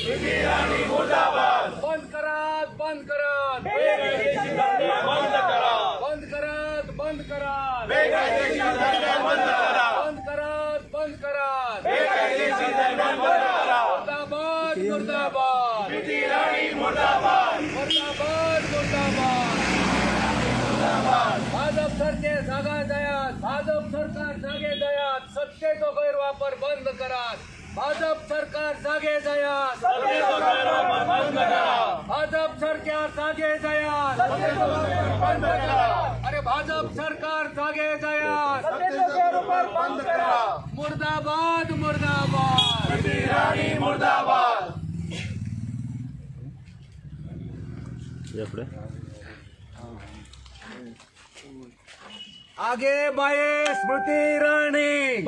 मुर्दाबाद। बंद करात, बंद करात। बेकायदेशीर धंदे बंद करा। बंद करात, बंद करात। बेकायदेशीर धंदे बंद करा। बंद करात, बंद करात। बेकायदेशीर धंदे बंद करा। मुर्दाबाद, मुर्दाबाद। स्मृती इराणी मुर्दाबाद। मुर्दाबाद, मुर्दाबाद। भाजप सरकार जागा जायात, भाजप सरकार जागे जायात, सत्तेचो गैरवापर बंद करात। भाजप सरकार जागे जायात। सत्तेचो गैरवापर बंद करा। भाजप सरकार जागे जायात। सत्तेचो गैरवापर बंद करा। अरे, भाजप सरकार जागे जायात। सत्तेचो गैरवापर बंद करा। मुर्दाबाद, मुर्दाबाद। स्मृती इराणी मुर्दाबाद। आगे बाये स्मृती इराणी।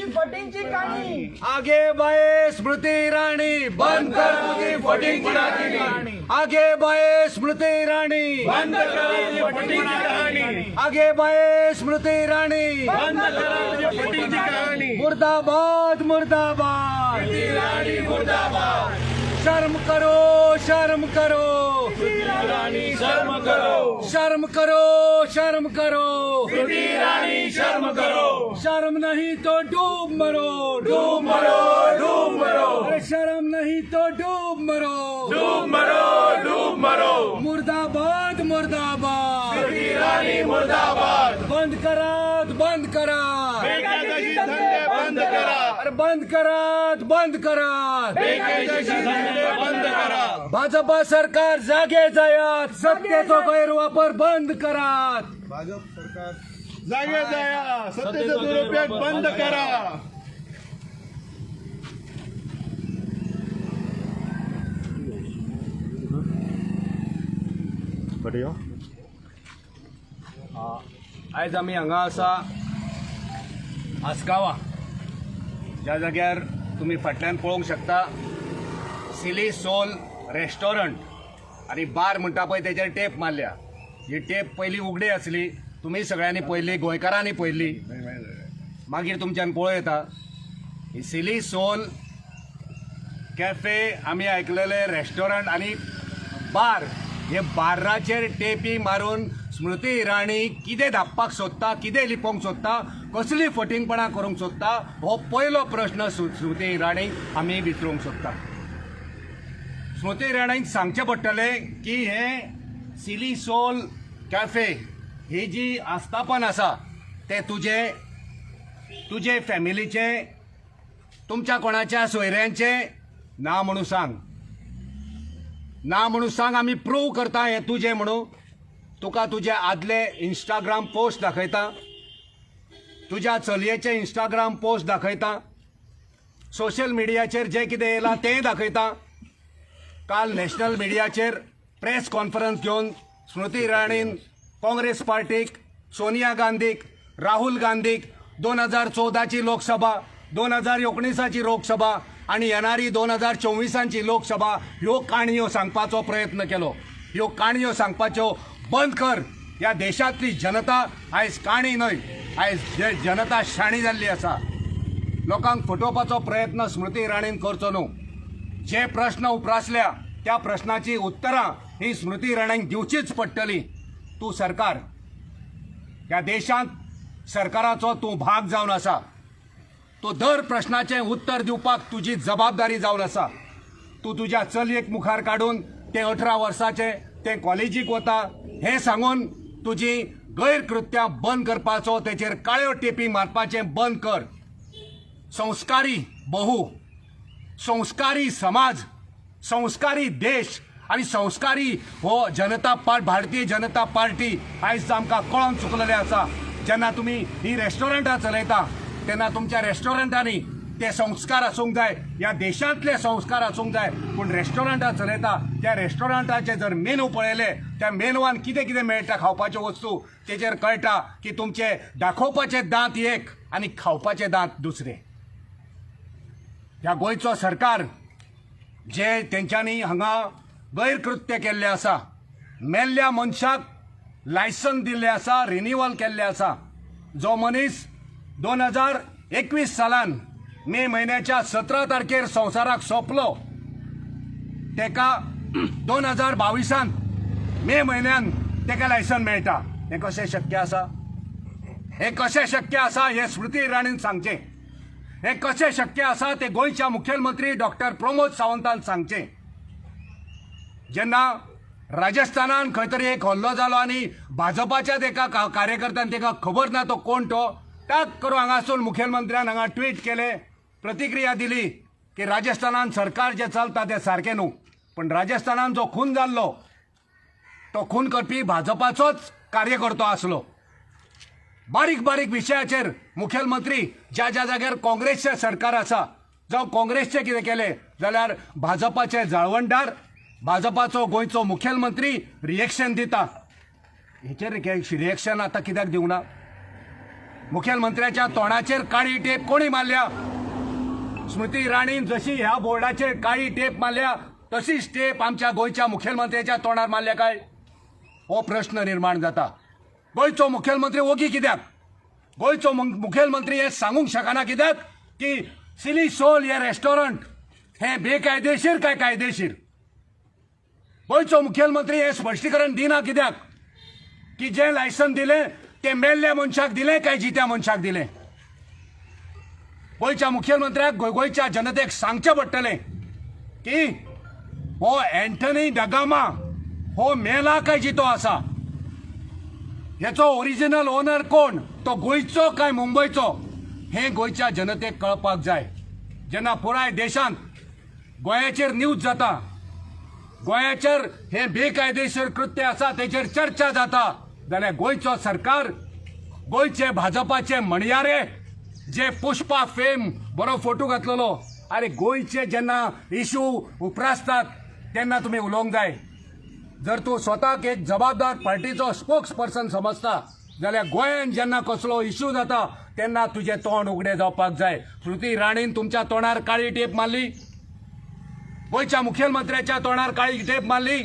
फटिंगची कहाणी। आगे बाये स्मृती इराणी, बंद कर तुझी फटिंगपणाची कहाणी। आगे बाये स्मृती इराणी। बंद करा तुझी फटिंगची कहाणी। आगे बाये स्मृती इराणी। बंद करा तुझी फटिंगची कहाणी। मुर्दाबाद, मुर्दाबाद। स्मृती इराणी मुर्दाबाद। शर्म करो, शर्म करो। स्मृती इराणी, शर्म करो। शर्म करो, शर्म करो। स्मृती इराणी, शर्म करो। शर्म नहीं तो डूब मरो। डूब मरो, डूब मरो। अरे, शर्म नहीं तो डूब मरो। डूब मरो, डूब मरो। मुर्दाबाद, मुर्दाबाद। स्मृती इराणी मुर्दाबाद। बंद करात, बंद करात। बेकायदेशीर धंदे बंद करा। अरे, बंद करात, बंद करात। बेकायदेशीर धंदे बंद करा। भाजपा सरकार जागे जायात, सत्तेचो गैरवापर बंद करात। भाजप सरकार जागे जाया, सत्तेचा दुरुपयोग बंद करा। आयज आमी हांगा आसा आसगांवां, ज्या जाग्यार तुमी फाटल्यान पळोवंक शकता सिली सोल रेस्टॉरंट आनी बार म्हणटा पळय, तेजेर टेप मारल्या। ही टेप पयलीं उगडी आसली, तुमी सगळ्यांनी पळयल्ली, गोंयकारांनी पळयल्ली, मागीर तुमच्यान पळोवं येता। ही सिली सोल कॅफे आमी आयकलेले रेस्टॉरंट आनी बार, हे बार्राचेर टेपी मारून स्मृती इराणी कितें धापपाक सोदता, कितें लिपोवंक सोदता, कसली फटींगपणां करूंक सोदता, हो पयलो प्रश्न स्मृती इराणीक आमी विचारूंक सोदता। स्मृती इराणीक सांगचें पडटलें की हें सिली सोल कॅफे ही जी आस्थापन आसा तें तुजें, तुजे फॅमिलीचें, तुमच्या कोणाच्या सोयऱ्यांचें ना म्हणून सांग, ना म्हणून सांग। आमी प्रूव करता हें तुजें म्हणून। तुका तुजे आदले इंस्टाग्राम पोस्ट दाखयता, तुज्या चलयेचे इंस्टाग्राम पोस्ट दाखयता, सोशल मिडियाचेर जें कितें येयलां तेंय दाखयता। काल नॅशनल मिडियाचेर प्रेस कॉन्फरन्स घेवन स्मृती इराणीन काँग्रेस पार्टीक, सोनिया गांधीक, राहुल गांधीक 2014ची लोकसभा, 2019ची लोकसभा आनी येणारी 2024ची लोकसभा ह्यो काणयो सांगपाचो प्रयत्न केलो। ह्यो काणयो सांगपाच्यो बंद कर। ह्या देशांतली जनता आयज काणी न्हय, आयज जनता शाणी जाल्ली आसा। लोकांक फटोवपाचो प्रयत्न स्मृती इराणीन करचो न्हू। जे प्रश्न उप्रासल्या त्या प्रश्नाची उत्तरां ही स्मृती इराणीक दिवचीच पडटली। तूं सरकार, ह्या देशांत सरकाराचो तूं भाग जावन आसा। तूं दर प्रश्नाचें उत्तर दिवपाक तुजी जबाबदारी जावन आसा। तूं तुज्या चलयेक मुखार काडून तें 18 वर्साचें, तें कॉलेजीक वता हें सांगून तुजी गैरकृत्यां बंद करपाचो, तेचेर काळ्यो टेपी मारपाचें बंद कर। संस्कारी बहु, संस्कारी समाज, संस्कारी देश आनी संस्कारी हो जनता पार्ट भारतीय जनता पार्टी आयज आमकां कळोन चुकलेलें आसा। जेन्ना तुमी ही रेस्टॉरंटां चलयता तेन्ना तुमच्या रेस्टॉरंटांनी ते संस्कार आसूंक जाय, ह्या देशांतले संस्कार आसूंक जाय। पूण रेस्टॉरंटां चलयता त्या रेस्टॉरंटाचे जर मेनू पळयले, त्या मेनवान कितें कितें मेळटा खावपाच्यो वस्तू, तेचेर कळटा की तुमचे दाखोवपाचे दांत एक आनी खावपाचे दांत दुसरे। ह्या गोंयचो सरकार जे तेंच्यांनी हांगा गैरकृत्य केल्लें आसा, मेल्ल्या मनशाक लायसन दिल्लें आसा, रिनिवल केल्लें आसा। जो मनीस 2021 सालान मे म्हयन्याच्या 17 तारखेर संवसाराक सोंपलो। तेका 2022आन मे म्हयन्यान तेका लायसन मेळटा. हें कशें शक्य आसा? हें कशें शक्य आसा हें स्मृती इराणीन सांगचें. हें कशें शक्य आसा तें गोंयच्या मुखेलमंत्री डॉक्टर प्रमोद सावंतान सांगचें. जेन्ना राजस्थानान खंय तरी एक हल्लो जालो आनी भाजपाच्याच एका कार्यकर्त्यान, ताका खबर ना तो कोण तो, टाक करून हांगासून मुखेलमंत्र्यान हांगा ट्वीट केलें, प्रतिक्रिया दिली की राजस्थानान सरकार जें चलता तें सारकें न्हू. पण राजस्थानान जो खून जाल्लो तो खून करपी भाजपाचोच कार्यकर्तो आसलो. बारीक बारीक विशयाचेर मुखेलमंत्री ज्या ज्या जाग्यार काँग्रेसचें सरकार आसा जावं काँग्रेसचें कितें केलें जाल्यार भाजपाचे जाळवणदार, भाजपाचो गोंयचो मुखेलमंत्री रिएक्शन दिता. हेचेर रिएक्शन आतां कित्याक दिवंक ना? मुखेलमंत्र्याच्या तोंडाचेर काळी टेप कोणी मारल्या? स्मृती इराणीन जशी ह्या बोर्डाचेर काळी टेप मारल्या तशीच टेप आमच्या गोंयच्या मुखेलमंत्र्याच्या तोंडार मारल्या काय? हो प्रश्न निर्माण जाता. गोंयचो मुखेलमंत्री ओगी कित्याक? गोंयचो मुखेलमंत्री हें सांगूंक शकना कित्याक की सिली सोल हे रेस्टॉरंट हें बेकायदेशीर काय कायदेशीर? गोंयचो मुखेलमंत्री हें स्पश्टीकरण दिना कित्याक की जें लायसन दिलें तें मेल्ल्या मनशाक दिलें काय जित्या मनशाक दिलें? गोंयच्या मुखेलमंत्र्याक, गोंयच्या जनतेक सांगचें पडटलें की हो अँथनी डगामा हो मेला काय जितो आसा? हेचो ओरिजिनल ओनर कोण? तो गोंयचो काय मुंबयचो? हें गोंयच्या जनतेक कळपाक जाय. जेन्ना पुराय देशांत गोंयाचेर न्यूज जाता, गोंयाचेर हें बेकायदेशीर कृत्य आसा तेचेर चर्चा जाता, जाल्यार गोंयचो सरकार, गोंयचे भाजपाचे म्हणयारे जे पुष्पा फेम बरो फोटो घातलेलो, अरे गोंयचे जेन्ना इशू उप्रासतात तेन्ना तुमी उलोवंक जाय. जर तूं स्वताक एक जबाबदार पार्टीचो स्पोक्स पर्सन समजता जाल्यार गोंयान जेन्ना कसलो इशू जाता तेन्ना तुजें तोंड उगडें जावपाक जाय. स्मृती इराणीन तुमच्या तोंडार काळी टेप मारली, गोंयच्या मुखेलमंत्र्याच्या तोंडार काळी टेप मारली.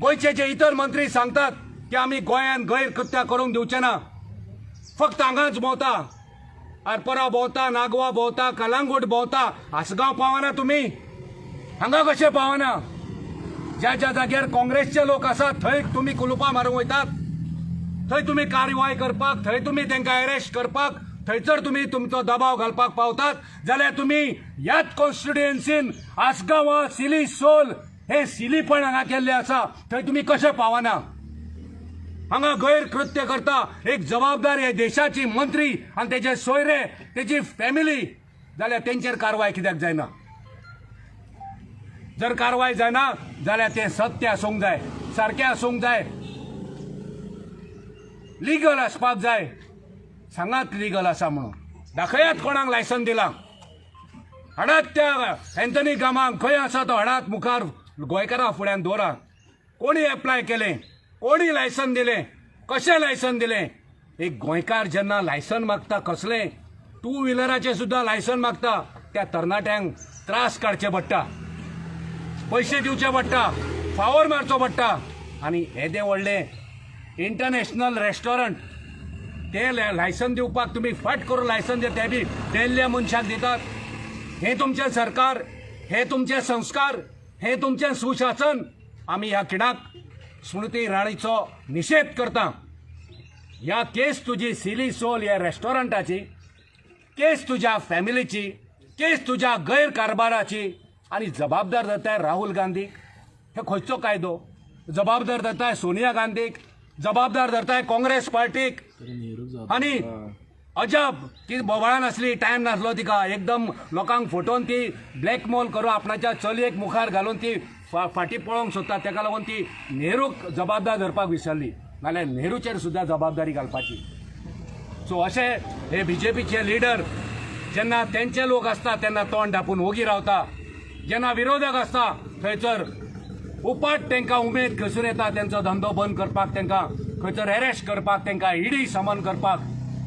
गोंयचे जे इतर मंत्री सांगतात की आमी गोंयान गैरकृत्यां करूंक दिवचे ना, फक्त हांगाच भोंवता, आरपोरा भोंवता, नागवा भोंवता, कलांगूट भोंवता, आसगांव पावना तुमी, हांगा कशें पावना? ज्या ज्या जाग्यार काँग्रेसचे लोक आसात थंय तुमी कुलुपां मारूंक वयतात, थंय तुमी कारवाय करपाक, थंय तुमी तांकां अरेस्ट करपाक, थंयसर तुमी तुमचो दबाव घालपाक पावतात, जाल्यार तुमी ह्याच कॉन्स्टिट्युएन्सीन आसगांवां सिली सोल हे सिलीपण हांगा केल्लें आसा, थंय तुमी कशें पावना? हांगा गैरकृत्य करता एक जबाबदार हे देशाची मंत्री आनी तेजे सोयरे, तेजी फॅमिली, जाल्यार तेंचेर कारवाय कित्याक जायना? जर कारवाय जायना जाल्यार तें सत्य आसूंक जाय, सारकें आसूंक जाय, लिगल आसपाक जाय. सांगात लिगल आसा म्हणून, दाखयात कोणाक लायसन दिलां. हाडात त्या अँथनी गामाक, खंय आसा तो हाडात मुखार, गोंयकारां फुड्यान दवरा. कोणी एप्लाय केलें? कोणी लायसन दिलें? कशें लायसन दिलें? एक गोंयकार जेन्ना लायसन मागता, कसलें टू व्हिलराचें सुद्दां लायसन मागता, त्या तरणाट्यांक त्रास काडचे पडटा, पयशे दिवचे पडटा, फावोर मारचो पडटा. आनी येदें व्हडलें इंटरनॅशनल रेस्टॉरंट ते लायसन दिवपाक तुमी फट करून लायसन दिता, ते बी मेल्ल्या मनशाक दितात. हें तुमचें सरकार, हे तुमचे संस्कार, हें तुमचें सुशासन. आमी ह्या खिणाक स्मृती इराणीचो निशेध करता. ह्या केस तुजी सिली सोल ह्या रेस्टॉरंटाची केस, तुज्या फॅमिलीची केस, तुज्या गैरकारभाराची, आनी जबाबदार जाताय राहुल गांधीक. हे खंयचो कायदो? जबाबदार धरताय सोनिया गांधीक, जबाबदार धरताय काँग्रेस पार्टीक. आनी अजब ती बोवाळान आसली, टायम नासलो तिका, एकदम लोकांक फटोवन ती ब्लॅकमेल करून आपणाच्या चलयेक मुखार घालून ती फाटीं पळोवंक सोदता. ताका लागून ती नेहरूक जबाबदार धरपाक विसरली, नाल्यार नेहरूचेर सुद्दां जबाबदारी घालपाची. सो अशे हे बीजेपीचे लिडर जेन्ना तेंचे लोक आसता तेन्ना तोंड धापून ओगी रावता, जेन्ना विरोधक आसता थंयसर उपाट तांकां उमेद खंयसून येता तेंचो धंदो बंद करपाक, तांकां खंयसर अरेस्ट करपाक, तांकां इडी समन करपाक.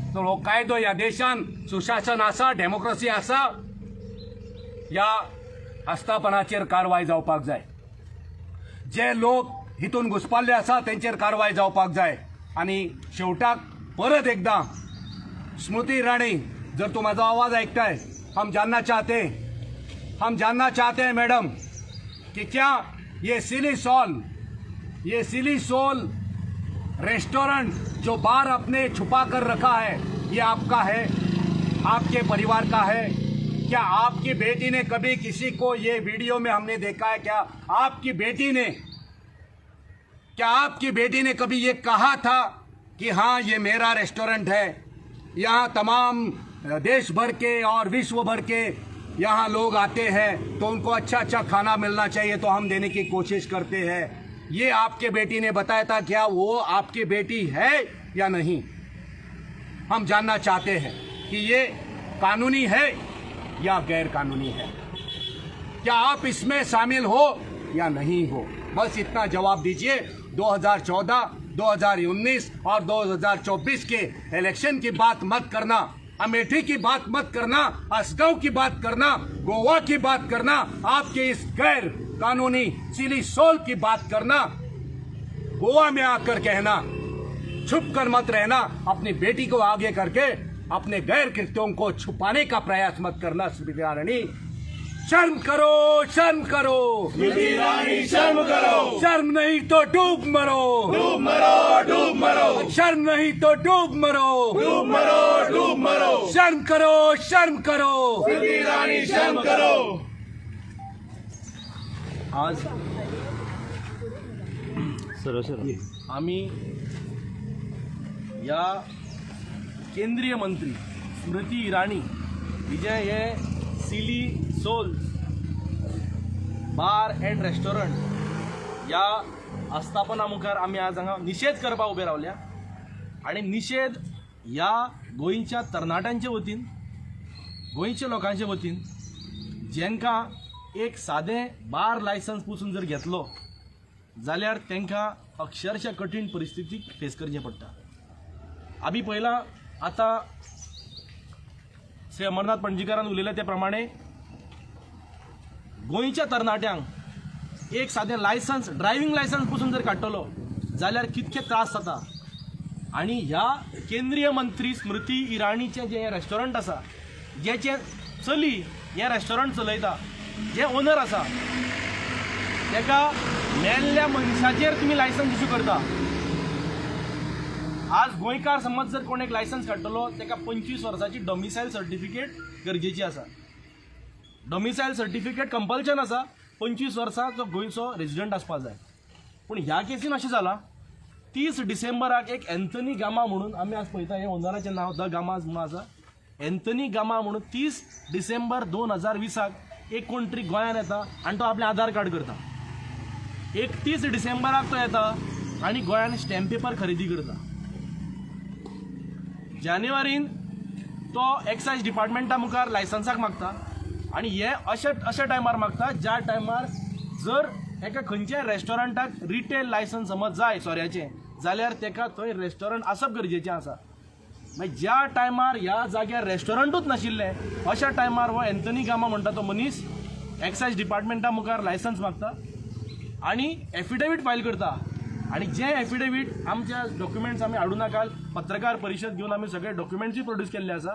तर हो कायदो ह्या देशान सुशासन आसा, डेमोक्रेसी आसा, ह्या आस्थापनाचेर कारवाय जावपाक जाय. जे लोक हितून घुसपाल्ले आसा तेंचेर कारवाय जावपाक जाय. आनी शेवटाक परत एकदां स्मृती इराणी, जर तूं म्हाजो आवाज ऐकताय, हम जानना चाहते, हम जानना चाहते हैं मैडम, की कि क्या ये सिली सॉल, ये सिली सोल रेस्टोरेंट जो बार आपने छुपा कर रखा है, ये आपका है, आपके परिवार का है? क्या आपकी बेटी ने कभी किसी को, ये वीडियो में हमने देखा है, क्या आपकी बेटी ने कभी ये कहा था कि हाँ, ये मेरा रेस्टोरेंट है, यहाँ तमाम देश भर के और विश्व भर के यहाँ लोग आते हैं, तो उनको अच्छा अच्छा खाना मिलना चाहिए, तो हम देने की कोशिश करते हैं? ये आपके बेटी ने बताया था क्या? वो आपकी बेटी है या नहीं, हम जानना चाहते हैं कि ये कानूनी है या गैर कानूनी है। क्या आप इसमें शामिल हो या नहीं हो? बस इतना जवाब दीजिए। 2014, 2019 और 2024 के इलेक्शन की बात मत करना, अमेठी की बात मत करना, असगांव की बात करना, गोवा की बात करना, आपके इस गैर कानूनी सिली सोल की बात करना, गोवा में आकर कहना, छुप कर मत रहना। अपनी बेटी को आगे करके अपने गैर कृत्यों को छुपाने का प्रयास मत करना। स्मृति ईरानी, शर्म करो, शर्म करो। स्मृति ईरानी, शर्म करो। शर्म नहीं तो डूब मरो। डूब मरो, डूब मरो। शर्म नहीं तो डूब मरो। डूब मरो, डूब मरो। शर्म करो, शर्म करो। स्मृति ईरानी, शर्म करो। आज आमी ह्या केंद्रीय मंत्री स्मृती इराणी हिजें हे silly soul bar and restaurant ह्या आस्थापना मुखार आमी आज हांगा निशेध करपाक उबे रावल्या आनी निशेध ह्या गोंयच्या तरणाट्यांच्या वतीन, गोंयच्या लोकांच्या वतीन, जेंकां एक सादें बार लायसन्स पसून जर घेतलो जाल्यार तांकां अक्षरशा कठीण परिस्थितीक फेस करचें पडटा. आमी पळयलां, आतां श्री अमरनाथ पणजीकारान उलयलें ते प्रमाणे गोंयच्या तरणाट्यांक एक सादें लायसन्स, ड्रायव्हींग लायसन्स पसून जर काडटलो जाल्यार कितके त्रास जाता. आनी ह्या केंद्रीय मंत्री स्मृती इराणीचें जें रेस्टॉरंट आसा, जेचें चली हें रेस्टॉरंट चलयता, जे ओनर आसा, तेका मेल्ल्या मनशाचेर तुमी लायसन्स इशू करता. आज गोंयकार समज जर कोण एक लायसन्स काडटलो, तेका 25 वर्साची डॉमिसायल सर्टिफिकेट गरजेची आसा. डॉमिसायल सर्टिफिकेट कंपल्शन आसा, 25 वर्सां तो गोंयचो रेजिडंट आसपा जाय. पूण ह्या केसीन अशें जालां, 30 डिसेंबराक एक एन्थनी गामा म्हणून, आमी आज पळयता हे ओनराचें नांव the गामाज म्हणून आसा, एन्थनी गामा म्हणून 30 डिसेंबर 2020ाक एक कोण तरी गोंयान येता आनी तो आपलें आधार कार्ड करता. 31 डिसेंबराक तो येता आनी गोंयान स्टॅम्प पेपर खरेदी करता. जानेवारीन तो एक्सायज डिपार्टमेंटा मुखार लायसन्साक मागता आनी हे अशे अशा टायमार मागता ज्या टायमार जर एका खंयच्याय रेस्टॉरंटाक रिटेल लायसन्स समज जाय सोऱ्याचें जाल्यार तेका थंय रेस्टॉरंट आसप गरजेचें आसा. मागीर ज्या टायमार ह्या जाग्यार रेस्टॉरंटूच नाशिल्लें, अशा टायमार हो एन्थनी गामा म्हणटा तो मनीस एक्सायज डिपार्टमेंटा मुखार लायसन्स मागता आनी एफिडेवीट फायल करता. आनी जे एफिडेवीट आमच्या डॉक्युमेंट्स आमी हाडूं नाकाल, पत्रकार परिशद घेवन आमी सगळे डॉक्युमेंट्सूय प्रोड्यूस केल्ले आसा.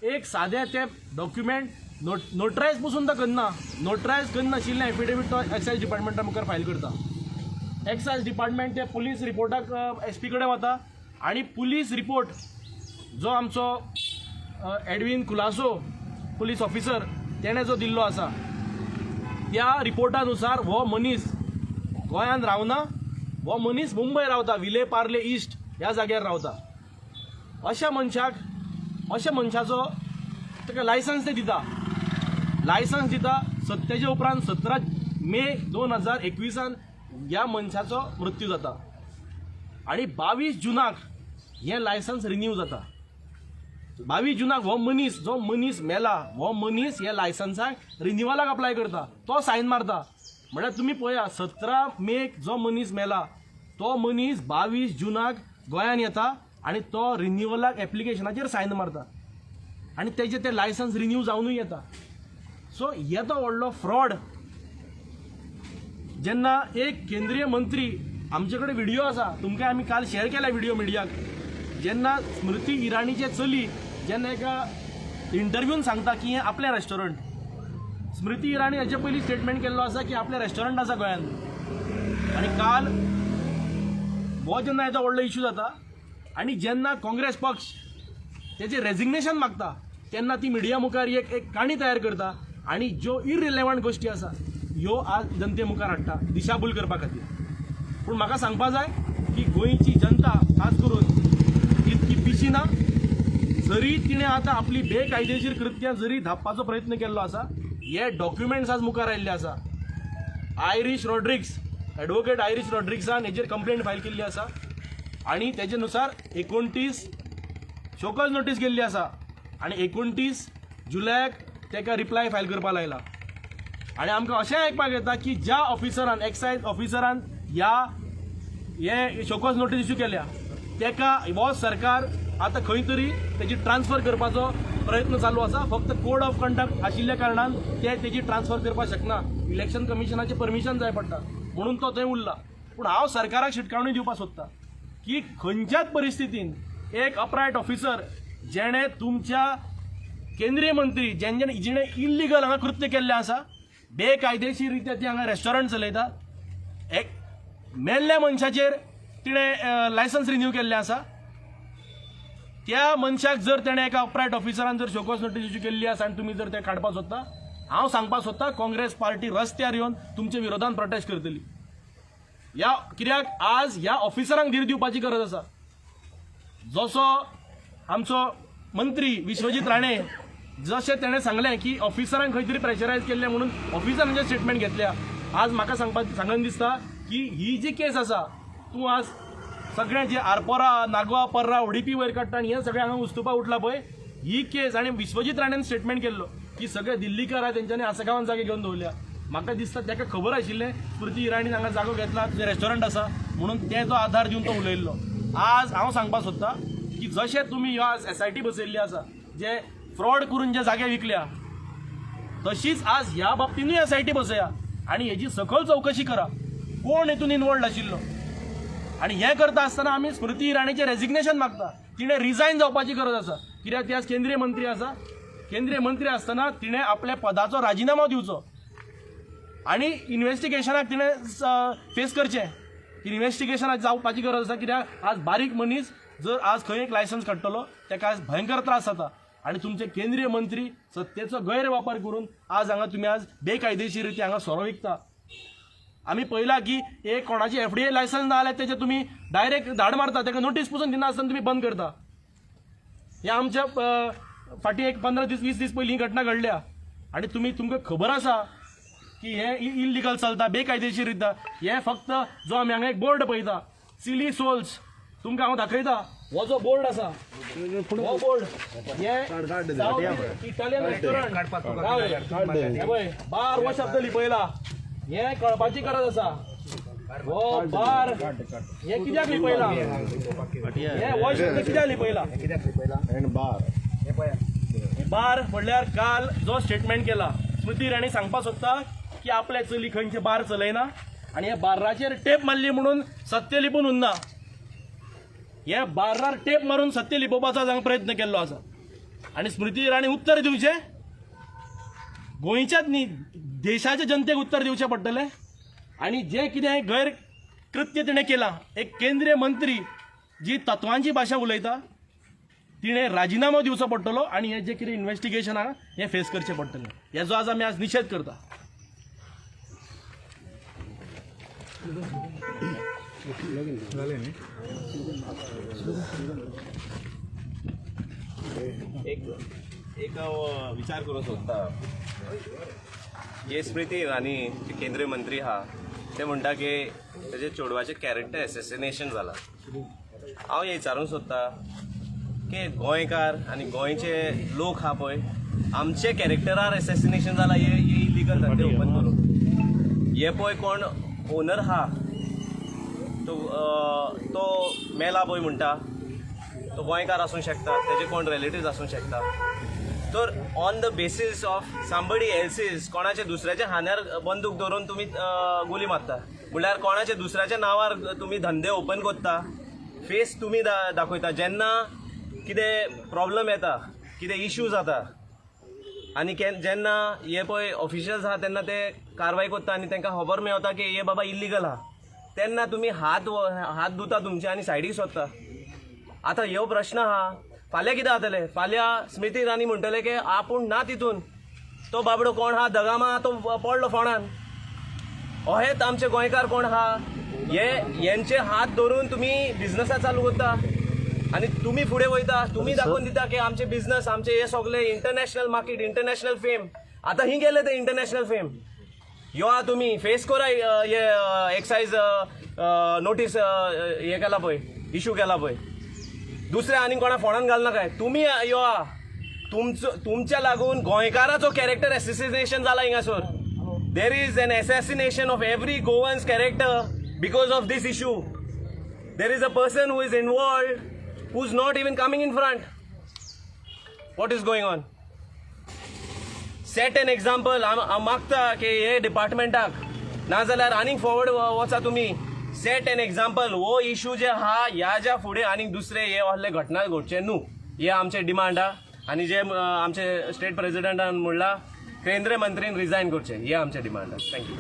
एक सादें ते डॉक्युमेंट नोटरायज पसून तो करना, नोटरायज करनाशिल्लें एफिडेवीट तो एक्सायज डिपार्टमेंटा मुखार फायल करता. एक्सायज डिपार्टमेंट ते पुलीस रिपोर्टाक एसपी कडेन वता आनी पुलीस रिपोर्ट जो आमचो एडवीन कुलासो पुलीस ऑफिसर तेणें जो दिल्लो आसा, त्या रिपोर्टा नुसार हो मनीस गोंयांत रावना, हो मनीस मुंबय रावता, विले पार्ले इस्ट ह्या जाग्यार रावता. अशा मनशाक, अशा मनशाचो ताका लायसन्स ते दिता, लायसन्स दिता. सत्तेच्या उपरांत 17 मे 2021 ह्या मनशाचो मृत्यू जाता आनी 22 जुनाक हें लायसन्स रिन्यू जाता. 22 जुनाक हो मनीस, जो मनीस मेला, हो मनीस ह्या लायसन्साक रिन्युअलाक अप्लाय करता, तो सायन मारता. म्हळ्यार तुमी पळया, 17 मेक जो मनीस मेला तो मनीस 22 जुनाक गोंयान येता आनी तो रिन्युअलाक एप्लिकेशनाचेर सायन मारता आनी तेजें तें लायसन्स रिन्यू जावनूय येता. सो येदो व्हडलो फ्रॉड जेन्ना एक केंद्रीय मंत्री, आमचे कडेन व्हिडियो आसा, तुमकां आमी काल शेअर केल्या व्हिडियो मिडियाक, जेन्ना स्मृती इराणीचे चली जेन्ना एका इंटरव्यून सांगता की हें आपलें रेस्टॉरंट. स्मृती इराणी हाचे पयलीं स्टेटमेंट केल्लो आसा की आपलें रेस्टॉरंट आसा गोंयांत. आनी काल हो जेन्ना येदो व्हडलो इशू जाता आनी जेन्ना काँग्रेस पक्ष तेजें रेजिग्नेशन मागता तेन्ना ती मिडिया मुखार एक एक काणी तयार करता आनी ज्यो इरिलेवंट गोश्टी आसा ह्यो आज जनते मुखार हाडटा दिशाभूल करपा खातीर. पूण म्हाका सांगपा जाय की गोंयची जनता खास करून इतकी पिशी ना. जरी तिणें आतां आपली बेकायदेशीर कृत्यां जरी धापपाचो प्रयत्न केल्लो आसा, हे डॉक्युमेंट्स आज मुखार आयिल्ले आसा. आयरीश रॉड्रिक्स, एडवोकेट आयरीश रॉड्रिक्सान हेजेर कंप्लेंट फायल केल्ली आसा आनी तेजे नुसार 29 शोकॉज नोटीस गेल्ली आसा आनी 29 जुलयाक तेका रिप्लाय फायल करपा लायला. आनी आमकां अशें आयकपाक येता की ज्या ऑफिसरान, एक्सायज ऑफिसरान ह्या हे शोकॉज नोटीस इश्यू केल्या तेका हो सरकार आतां खंय तरी तेजी ट्रान्सफर करपाचो प्रयत्न चालू आसा. फक्त कोड ऑफ कंडक्ट आशिल्ल्या कारणान ते तेजी ट्रान्सफर करपाक शकना, इलेक्शन कमिशनाचें परमिशन जाय पडटा म्हणून तो थंय उरला. पूण हांव सरकाराक शिटकावणी दिवपाक सोदता की खंयच्याच परिस्थितीन एक अपरायट ऑफिसर जेणे तुमच्या केंद्रीय मंत्री जेणे जिणे इल्लिगल हांगा कृत्य केल्लें आसा, बेकायदेशीर रित्या ती हांगा रेस्टॉरंट चलयता, एक मेल्ल्या मनशाचेर तिणें लायसन्स रिन्यू केल्लें आसा, त्या मनशाक जर तेणें एका अपरायट ऑफिसरान जर शोकॉज नोटीस इश्यू केल्ली आसा आनी तुमी जर तें काडपाक सोदता, हांव सांगपाक सोदता काँग्रेस पार्टी रस्त्यार येवन तुमच्या विरोधान प्रोटेस्ट करतली. ह्या कित्याक आज ह्या ऑफिसरांक धीर दिवपाची गरज आसा. जसो आमचो मंत्री विश्वजीत राणे जशें तेणें सांगलें की ऑफिसरांक खंय तरी प्रेशरायज केल्लें म्हणून ऑफिसरांचे स्टेटमेंट घेतल्या, आज म्हाका सांगन दिसता की ही जी केस आसा तूं आज सगळें जे आरपोरा, नागवा, पर्रा, ओडीपी वयर काडटा आनी हें सगळें हांगा उस्तुपा उठला पळय ही केस. आनी विश्वजीत राणेन स्टेटमेंट केल्लो की सगळे दिल्लीकार आहा तेंच्यांनी आसगांवान जागे घेवन दवरल्या. म्हाका दिसता ताका खबर आशिल्लें स्मृती इराणीन हांगा जागो घेतला, तुजें रेस्टॉरंट आसा म्हणून तेजो आधार दिवन तो उलयल्लो. आज हांव सांगपाक सोदता की जशें तुमी ह्यो आज SIT बसयल्ली आसा जे फ्रॉड करून जे जागे विकल्या तशीच आज ह्या बाबतीनूय SIT बसया आनी हेजी सखोल चवकशी करा कोण हेतून इनवॉल्ड आशिल्लो. आनी हें करता आसतना आमी स्मृती इराणीचें रेजिग्नेशन मागता, तिणें रिजायन जावपाची गरज आसा. कित्याक ती आज केंद्रीय मंत्री आसा, केंद्रीय मंत्री आसतना तिणें आपल्या पदाचो राजिनामो दिवचो आनी इन्वेस्टिगेशनाक तिणें फेस करचें. इन्वेस्टिगेशनाक जावपाची गरज आसा कित्याक आज बारीक मनीस जर आज खंय एक लायसन्स काडटलो ताका आज भयंकर त्रास जाता. आनी तुमचे केंद्रीय मंत्री सत्तेचो गैरवापर करून आज हांगा तुमी आज बेकायदेशीर रिती हांगा सोरो विकता. आमी पळयला की एक कोणाची FDA licence ना जाल्यार तेजे तुमी डायरेक्ट धाड मारता, ताका नोटीस पसून दिना आसतना तुमी बंद करता. हे आमच्या फाटीं एक 15 दीस 20 दीस पयलीं ही घटना घडल्या आनी तुमी तुमकां खबर आसा की हे इल्लिगल चलता, बेकायदेशीर रित्या. हे फक्त जो आमी हांगा एक बोर्ड पळयता सिली सोल्स, तुमकां हांव दाखयता हो जो बोर्ड आसा हो बोर्ड हे इटालियन रेस्टॉरंट पळय बार हो शब्द लिपयला, हे कळपाची गरज आसा. हो बार हे कित्याक लिपयला, हे हो शब्द कित्याक लिपयला? बार म्हणल्यार काल जो स्टेटमेंट केला स्मृती इराणी सांगपाक सोदता की आपले चली खंयचे बार चलयना आनी ह्या बार्राचेर टेप मारली म्हणून सत्य लिपून उरना. हे बार्रार टेप मारून सत्य लिपोवपाचो हांगा प्रयत्न केल्लो आसा. आनी स्मृती इराणी उत्तर दिवचें, गोंयच्याच न्ही देशाच्या जनतेक उत्तर दिवचें पडटलें. आनी जें कितें गैर कृत्य तिणें केलां, एक केंद्रीय मंत्री जी तत्वांची भाशा उलयता तिणें राजिनामो दिवचो पडटलो आनी हें जें कितें इन्वेस्टिगेशन आहा हें फेस करचें पडटलें. हेजो आज आमी आज निशेध करता. एक हांव विचार करूंक सोदता. जे स्मृती इराणी जे केंद्रीय मंत्री आहा ते म्हणटा की तेजे चेडवाचें कॅरेक्टर एसेसिनेशन जाला. हांव हें विचारूंक सोदता की गोंयकार आनी गोंयचे लोक आहा पळय आमचे कॅरेक्टरार एसेसिनेशन जाला, हे इलिगल धंदे ओपन करून हे पळय कोण ओनर आहा तो मेला पळय म्हणटा, तो गोंयकार आसूंक शकता, तेजे कोण रिलेटिव्स आसूंक शकता. तर on the basis of somebody else's कोणाच्या दुसऱ्याच्या खांद्यार बंदूक दवरून तुमी गोली मारता, म्हणल्यार कोणाच्या दुसऱ्याच्या नांवार तुमी धंदे ओपन करता, फेस तुमी दाखयता. जेन्ना कितें प्रॉब्लम येता, कितें इश्यू जाता आनी जेन्ना हे पळय ऑफिशियल्स आहा तेन्ना ते कारवाय करता आनी तांकां खबर मेवता की हे बाबा इल्लिगल आहा, तेन्ना तुमी हात हात धुता तुमचे आनी सायडीक सोदता. आतां ह्यो प्रश्न आहा, फाल्यां कितें जातलें? फाल्यां स्मृती इराणी म्हणटले की आपूण ना तितून, तो बाबडो कोण आहा दगामा तो पडलो फोंडान. अहेच आमचे गोंयकार कोण आहा हे हेंचे हात धरून तुमी बिझनसा चालू करता आनी तुमी फुडें वयता. तुमी दाखोवन दिता की आमचे बिझनस, आमचे हे सगळे इंटरनॅशनल मार्केट, इंटरनॅशनल फेम. आतां ही गेले ते इंटरनॅशनल फेम. यो आहा तुमी फेस करा हे एक्सायज नोटीस हे केला पळय, इशू केला पळय, दुसऱ्या आनी कोणा फोंडान घालना काय. तुमी यो आहा, तुमचो तुमच्या लागून गोंयकाराचो कॅरेक्टर एसेसिनेशन जाला हिंगासर. There is an assassination of every Goan's character because of this issue. There is a person who is involved who is not even coming in front. What is going on? Set an example. हांव मागता की हे डिपार्टमेंटाक, नाजाल्यार आनीक forward वचा तुमी. Set an example. हो issue जे आहा ह्या ज्या फुडें आनीक दुसरे हे असले घटना घडचे न्हू, हे आमचे डिमांड आहा. आनी जे आमचे स्टेट प्रेसिडेंटान म्हणलां, केंद्रीय मंत्रीन रिजायन करचें, हे आमचे डिमांड आहा. Thank you.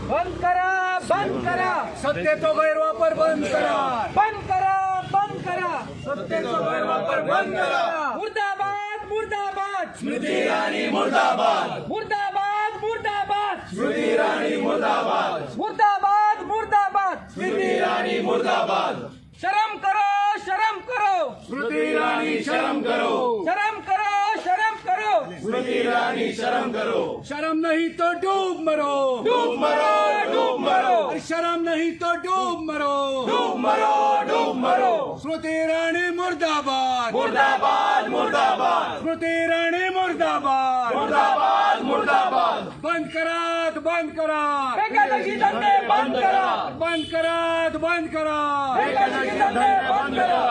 बंद करा, बंद करा. सत्तेचो गैरवापर बंद करा. बंद करा, बंद करा. सत्तेचो गैरवापर बंद करा. मुर्दाबाद, मुर्दाबाद. स्मृती इराणी मुर्दाबाद. मुर्दाबाद, मुर्दाबाद. स्मृती इराणी मुर्दाबाद. मुर्दाबाद, मुर्दाबाद. स्मृती इराणी मुर्दाबाद. शर्म करो, शर्म करो. स्मृती इराणी शर्म करो. शर्म करो, शर्म करो. स्मृती इराणी शर्म करो. शर्म नहीं तो डूब मरो. डूब मरो, डूब मरो. अरे शर्म नहीं तो डूब मरो. डूब मरो, डूब मरो. स्मृति ईरानी मुर्दाबाद. मुर्दाबाद, मुर्दाबाद. स्मृति ईरानी मुर्दाबाद. मुर्दाबाद, मुर्दाबाद. बंद करात, बंद करात. बेकायदेशीर धंदे बंद करा. बंद करात, बंद करात. बेकायदेशीर धंदे बंद करा.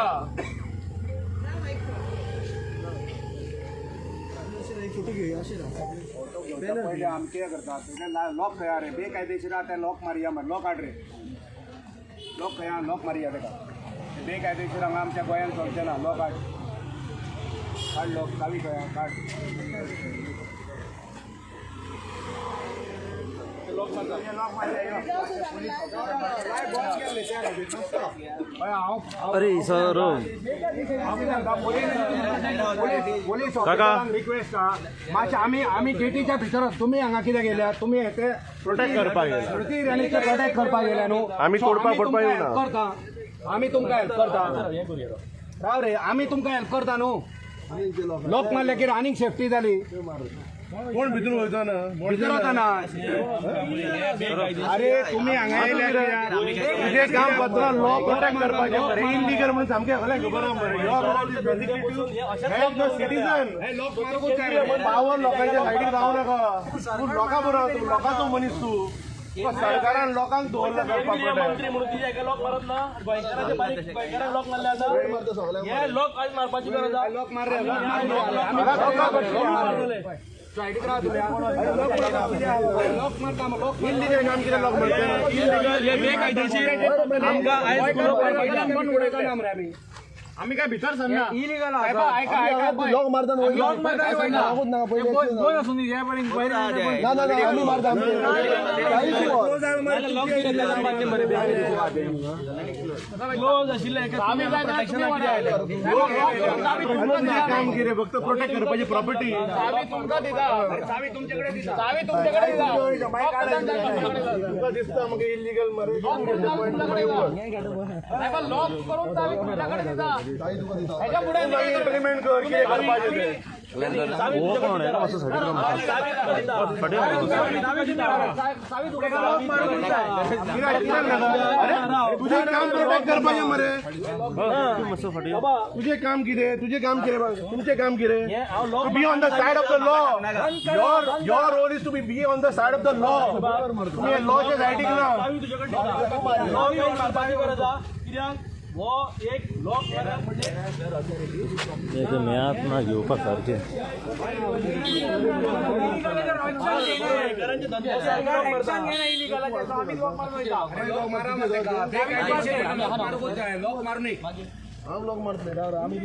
पयले आमी कितें करतात, लॉक खंय रे बेकायदेशीर आहा ते लॉक मारया मरे, लॉक हाड रे, लॉक खंय आहा, लॉक मारया तेका. बेकायदेशीर हांगा आमच्या गोंयांत चलचें ना. लॉक हाड, काड लॉक, चावी खंय आहा, काड. अरे सर. पोलीस ऑफिसरांक रिक्वेस्ट आहा मातशें, आमी आमी गेटीच्या भितर, तुमी हांगा कित्याक गेल्या? तुमी ते प्रोटेक्ट करपाक गेल्या. स्मृती इराणीचे प्रोटेक्ट करपाक गेल्या न्हू? आमी तोडपाक So फोडपाक तुमकां येवना. help करता, आमी तुमकां हेल्प करता. राव रे, आमी तुमकां हेल्प करता न्हू. लोक मारले की आनीक सेफ्टी जाली. कोण भितर वयता ना. भितर वतना. अरे, तुमी हांगा येयले कित्याक? तुजें काम पत्र लॉ प्रोटेक्ट करपाचें मरे. इलिगल म्हणून सामकें सगळ्यांक खबर आहा मरे. Your role is basically to help the citizen. हे लोक मारूंकूच जाय रे. पावर लोकांच्या सायडीक रावू नाका. तूं लोकां बरोबर, तूं लोकांचो मनीस. तूं तुका सरकारान लोकांक दवरला करपाक केंद्रीय पडटा. मंत्री म्हणून तिच्या एका लॉक मारत ना. गोंयकाराचे बारीक गोंयकारांक लॉक मारले आसा, हे लॉक आज मारपाची गरज आहा. लोक मार रे, लोक मार रे. आमी सायडीक राव तुमी. लोक मारता, लोक. इल्लीगल काम कितें? लोक मारता. इलिगल हे बेकायदेशीर आमकां आयज उलोवप मारपाचें. पण उडयता ना मरे आमी. आमी काय भितर सरना. ऐका, ऐका. लोक मारता. लोक मारता. ना ना ना, आमी मारता. क्लोज आशिल्ले एका प्रोटेक्शनाक कितें आयलें? काम कितें? फक्त प्रोटेक्ट करपाची प्रॉपर्टी. चावी तुमच्याकडे दिता, चावी तुमच्याकडे दिता. तुका दिसता मगे इलिगल मरे. लॉक करून चावी तुमच्याकडे दिता. ह्याच्या पुढे इम्प्लिमेंट कर कितें करपाचें तें. अरे, तुजें काम प्रोटेक्ट करपाचें मरे. तुजें काम कितें? तुजें काम कितें? तुमचें काम कितें? To be on the side of the law. Your role is to be on the side of the law. तुमी लॉच्या सायडीक ना. चावी तुझ्याकडे दिता. लॉक येवन मारपाची गरज आहा, कित्याक हो एक लॉक मारप म्हणजे मेळत ना घेवपा सारकें. गोंयकारांचे धंदो सारको लॉक मारता. ऍक्शन घेना इलिगलाचेर, आमी लॉक मारून वयता. लोक मारा मरे तेका. बेकायदेशीर लोक मारूंकूच जाय, लोक मारूं न्ही. आमी लॉक मारतले. आमी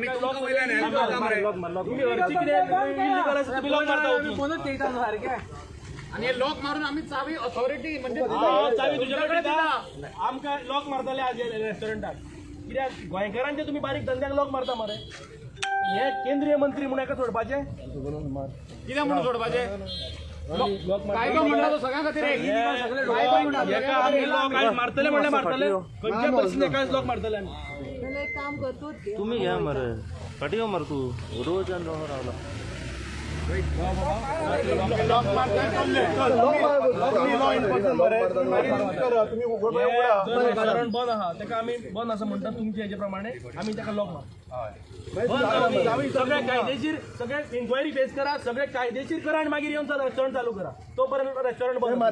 तुमकां वयल्यान हेल्प करता मरे. तुम्ही हरशी कितें इलिगल आसा तुमी लॉक मारता वचून. आणि हे लोक मारून आम्ही चावी ऑथॉरिटी म्हणजे चावी तुझ्याकडे दिता. आमकां लॉक मारतले आज रेस्टॉरंटाक. कित्याक गोंयकारांचे तुमी बारीक धंद्याक लॉक मारता मरे. हे केंद्रीय मंत्री म्हणून एका सोडपाचें कितें म्हणून सोडपाचें? कायदो म्हणटा तो सगळ्यां खातीर एक. एका आमी लॉक आयज मारतले म्हणल्यार मारतले. खंयच्या परिस्थितीन एकाच लॉक मारतले आमी. एक काम करतो. तुम्ही घ्या मरे, फाटी मर तू रोज रावला. जर रेस्टॉरंट बंद आहा ताका आमी बंद आसा म्हणटा तुमचे हेजे प्रमाणे आमी ताका लॉक मारता. सगळे कायदेशीर सगळे इन्क्वायरी फेस करा, सगळे कायदेशीर करा आनी मागीर येवन रेस्टॉरंट चालू करा. तो पर्यंत रेस्टॉरंट बंद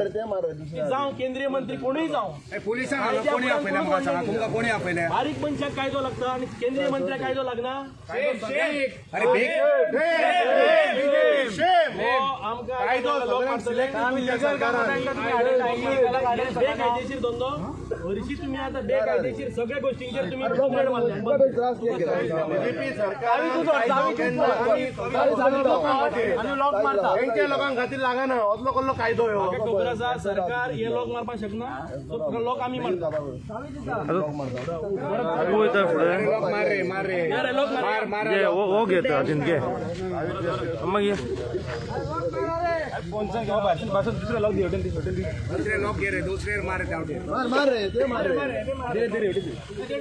जावं केंद्रीय मंत्री कोणूय जावं. पुलिसांक कोणी आपयल्या म्हाका सांगा, तुमकां कोणी आपयल्या? बारीक मनशाक कायदो लागता आनी केंद्रीय मंत्र्याक कायदो लागना. अरे बेग आमकां बेकायदेशीर धंदो हरशी तुमी आतां बेकायदेशीर सगळ्या गोष्टींचेर तुमी कंप्लेंट मारल्या. तेंच्या लोकां खातीर लागना असलो कसलो कायदो ह्यो. खबर आसा सरकार हे लोक मारपाक शकना, सो लोक आमी मारता. तू वयता फुडें मार रे, मार रे, मार मार. हो घेता हातीन घे मागीर दुसरे लोक घे रे, दुसरे मार रे त्या.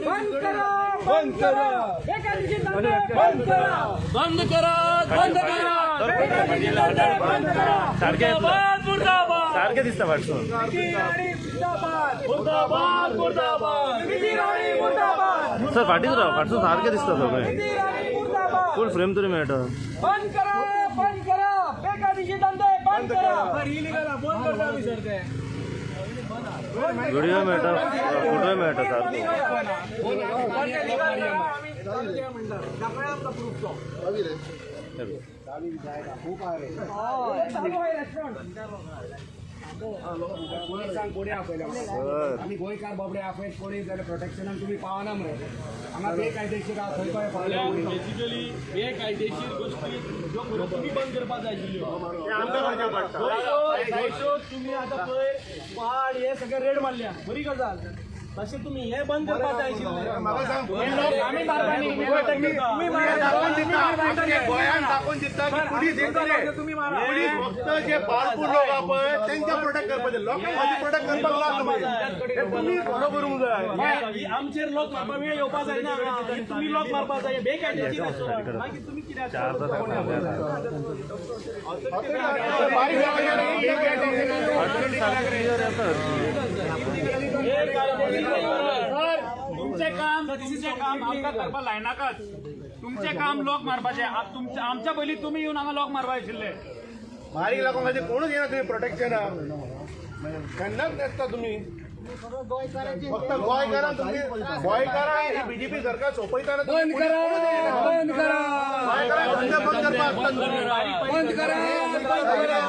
बंद करा, बंद करा, बेकायदेशीर धंदे बंद करा, बंद करा, बंद करा, बेकायदेशीर धंदे बंद करा. सारकें मुर्दाबाद, मुर्दाबाद, सारकें दिसता फाटसून. मुर्दाबाद, मुर्दाबाद, मुर्दाबाद, मुर्दाबाद, सर फाटीच राव, फाटसून सारकें दिसता सगळें. मुर्दाबाद. फूल फ्रेम तरी मेळटा. बंद करा, बंद करा, बेकायदेशीर धंदे बंद करा. बंद करता आमी सर ते. व्हिडिओ मेळटा, फोटोय मेळटा सारको. पुलिसांक कोणी आपयल्या? आमी गोंयकार बाबडे आपयत कोणी जाल्यार प्रोटेक्शनाक तुमी पावना मरे. हांगा बेकायदेशीर आहा खंय खंय पावले. बेसिकली बेकायदेशीर गोष्टी ज्यो खऱ्यो तुमी बंद करपाक जाय आशिल्ल्यो. गोश्यो तुमी आतां पळय वाड हे सगळे रेड मारल्या, बरी गजाल. तशें तुमी हे बंद करपाक जाय आशिल्लें. म्हाका सांग, गोंयांत दाखोवन दिता की पुलीस येतले, पुलीस फक्त जे पावरफूल लोक आहा पळय तेंकां प्रोटेक्ट करपाचे, लोकांक खातीर प्रोटेक्ट करपाक ना. तुमी फॉलो करूंक जाय. आमचेर लोक मारपा वेळ येवपा जायना, तुमी लोक मारपा जाय बेकायदेशीर रेस्टॉरंट. मागीर तुमी कित्याक बारीक तुमचें काम, तुमचें काम आमकां करपाक लायनाकात. तुमचें काम लोक मारपाचें. आमच्या पयलीं तुमी येवन हांगा लोक मारपा आशिल्ले. बारीक लोकां खातीर कोणूच येना तुमी प्रोटेक्शनाक, केन्नाच नासता तुमी. फक्त गोंयकारांक तुमी, गोंयकारांक बीजेपी सरकार सोंपयतना बंद करा, बंद करा, गोंयकारांक धंदे बंद करपाक आसता तुमी. बंद करा, बंद करा.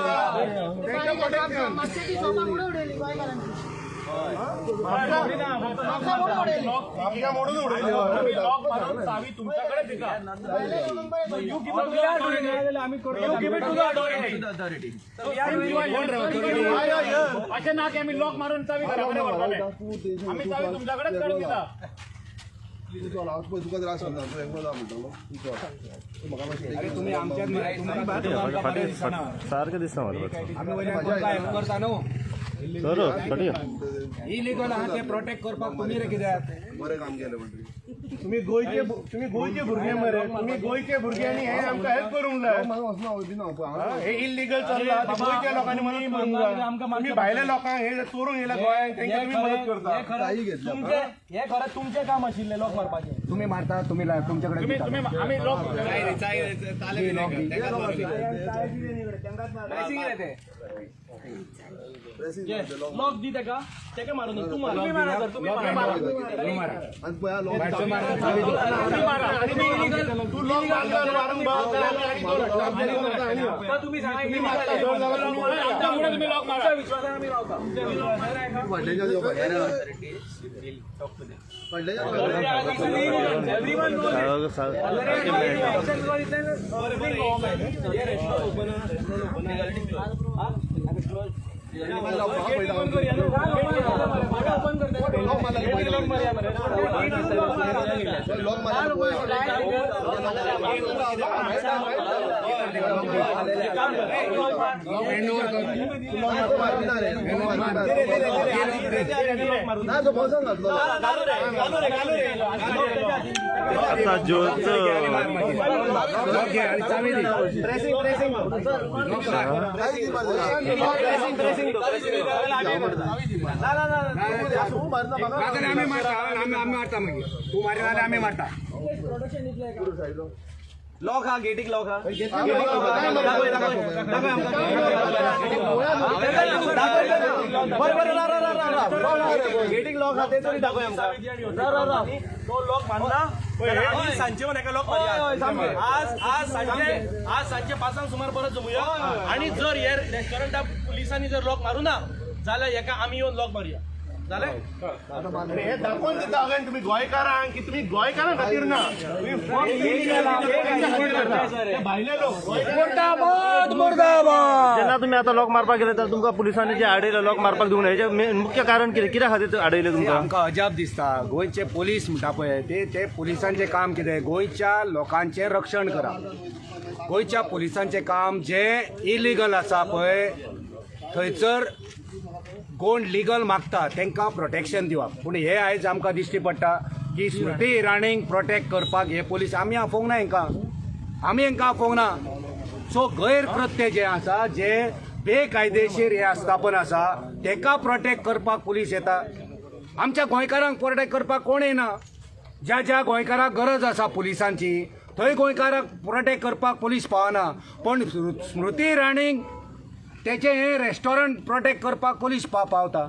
तेंकां प्रोटेक्शन. म्हापशा मोडून उडयली. लोक मारून चावी तुमच्याकडे दिता. अशें ना की आमी लोक मारून चावी घरा कडेन व्हरतले. आमी चावी तुमच्याकडेच काडून दिता. सारकें दिसता म्हाका. आमी वयल्यान तुमकां हेल्प करता न्हू. सर फाटी इलिगल आहा ते प्रोटेक्ट करपाक तुमी रे कित्याक? तुमी गोंयचे, तुमी गोंयचे भुरगे मरे, तुमी गोंयचे भुरगे आनी हे आमकां हेल्प करूंक जाय. हे इलिगल चल्ला ते गोंयच्या लोकांनी मदत करूंक जाय. तुमी भायल्या लोकांक हे चोरून येयला गोंयांत, तेंकां तुमी मदत करता. हे खरें तुमचें काम आशिल्लें लोक मारपाचें. तुमी मारता, तुमी तुमचे कडेन. तुमी आमी लोक लॉक दी तेका, तेका मारून तूं मार, तुमी मारा सर, तुमी मारा. तू लॉक मारला न्हू वारंवार, जाल्यार आमी आनी दोन हाडटा. आता तुम्ही सांगा तुम्ही मारता चड जाल्यार तुमी आमच्या फुडें तुम्ही लॉक मारा. आता ज्योत लॉक घे आणि चावी दी. लॉक मार. नाजाल्यार आमी मारता, आमी मारता मागीर. तूं मारिना जाल्यार आमी मारता. लॉक हा, गेटीक लॉक हा. गेटीक लॉक हा, ते तरी दाखय आमकां. तो लॉक मारना आमी सांजचे येवन एका लॉक मारया. आज आज सांजचे, आज सांजचे 5 सुमार परत जमुया आणि जर हे रेस्टॉरंटा पुलिसांनी जर लॉक मारू ना जाल्यार हेका आमी येवन लॉक मारुया. जालें? आनी हे दाखोवन दिता अगेन तुमी गोंयकारांक की तुमी गोंयकारां खातीर ना, तुमी फक्त तेंच्या खातीर करता. ते भायले लोक मुर्दाबाद, मुर्दाबाद. जेन्ना तुमी आतां लॉक मारपाक गेले तर तुमकां पुलिसांनी जे आडयले लॉक मारपाक दिवंक ना, हेजें मेन मुख्य कारण कितें, कित्या खातीर आडयले तुमकां? आमकां अजाप दिसता, गोंयचे पोलीस म्हणटा पळय ते ते पुलिसांचें काम कितें? गोंयच्या लोकांचें रक्षण करप. गोंयच्या पुलिसांचें काम जें इलिगल आसा पळय थंयसर कोण लिगल मागता तांकां प्रोटेक्शन दिवप. पूण हे आयज आमकां दिश्टी पडटा की स्मृती इराणीक प्रोटेक्ट करपाक हे पोलीस आमी आपोवंक ना हेंकां, आमी हेंकां आपोवंक ना. सो गैरकृत्य जें आसा, जे बेकायदेशीर हें आस्थापन आसा, तेका प्रोटेक्ट करपाक पुलीस येता. आमच्या गोंयकारांक प्रोटेक्ट करपाक कोण येना. ज्या ज्या गोंयकाराक गरज आसा पुलिसांची थंय गोंयकाराक प्रोटेक्ट करपाक पुलीस पावना, पण स्मृती इराणीक तेचें हें रेस्टॉरंट प्रोटेक्ट करपाक पुलीस पावता.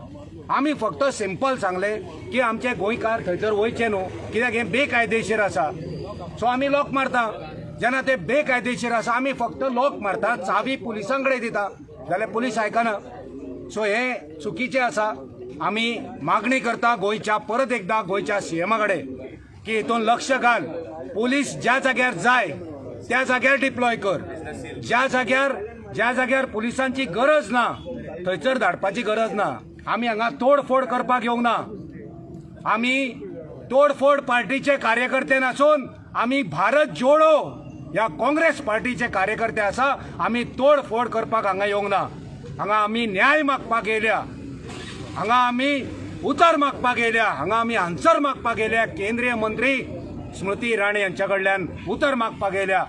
आमी फक्त सिंपल सांगलें की आमचे गोंयकार थंयसर वयचे न्हू, कित्याक हें बेकायदेशीर आसा. सो आमी लॉक मारता. जेन्ना ते बेकायदेशीर आसा आमी फक्त लॉक मारता, चावी पुलिसां कडेन दिता, जाल्यार पुलीस आयकना. सो हें चुकीचें आसा. आमी मागणी करता गोंयच्या, परत एकदां गोंयच्या सीएमा कडेन की हितून लक्ष घाल. पुलीस ज्या जाग्यार जाय त्या जाग्यार डिप्लॉय कर. ज्या जाग्यार पुलिसांची गरज ना थंयसर धाडपाची गरज ना. आमी हांगा तोडफोड करपाक येवंक ना. आमी तोडफोड पार्टीचे कार्यकर्ते नासून आमी भारत जोडो ह्या काँग्रेस पार्टीचे कार्यकर्ते आसा. आमी तोडफोड करपाक हांगा येवंक ना. हांगा आमी न्याय मागपाक येयल्या, हांगा आमी उतर मागपाक येयल्या, हांगा आमी आन्सर मागपाक येयल्या. केंद्रीय मंत्री स्मृती इराणी यांच्या कडल्यान उतर मागपाक येयल्या.